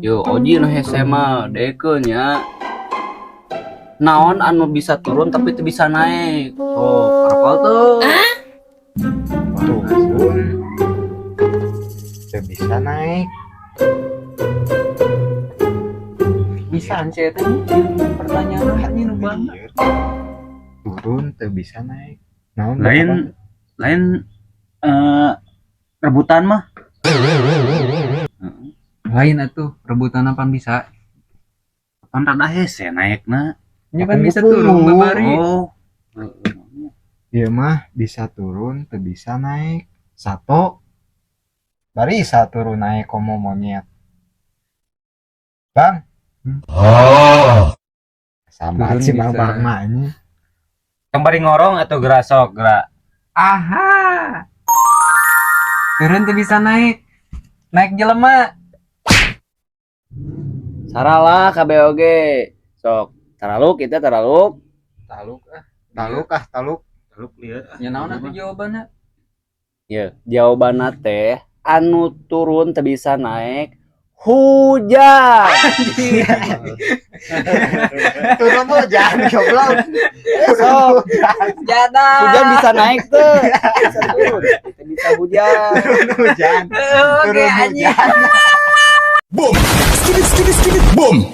Yo, Oji nu hese mah dekeun nya. Naon anu bisa turun tapi teu bisa naik? Oh, apal tuh? Turun teu bisa naik. Bisa sih eta pertanyaan anjing nu banget. Turun teu bisa naik. Naon? Lain lain eh, rebutan mah. Lain atuh, rebutan apa bisa? Pan rada hese naikna. Ini kan bisa turun babari. Oh. Ieu mah bisa turun teu bisa naik. Sato barisa turun naik komo monyet. Bang. Oh. Sama Turun sih Bang. bisa. Bang mah ini. Tong bari ngorong atau gerak, sok gerak. Aha. Turun tuh bisa naik. Naik jelema. Saralah kabeh oge. Sok, taraluk kita taraluk. Taluk ah. Taluk ah, taluk. Taluk lieur. Ya naon atuh jawabanna? Ya, jawabanna teh anu turun teu bisa naik, hujan. Turun hujan, goblok. Sok, Jada. hujan bisa naik tuh. Bisa turun, teu bisa hujan. Turun hujan. Oke Turun anjing. hujan. Boom! Skidit, skidit, skidit, boom!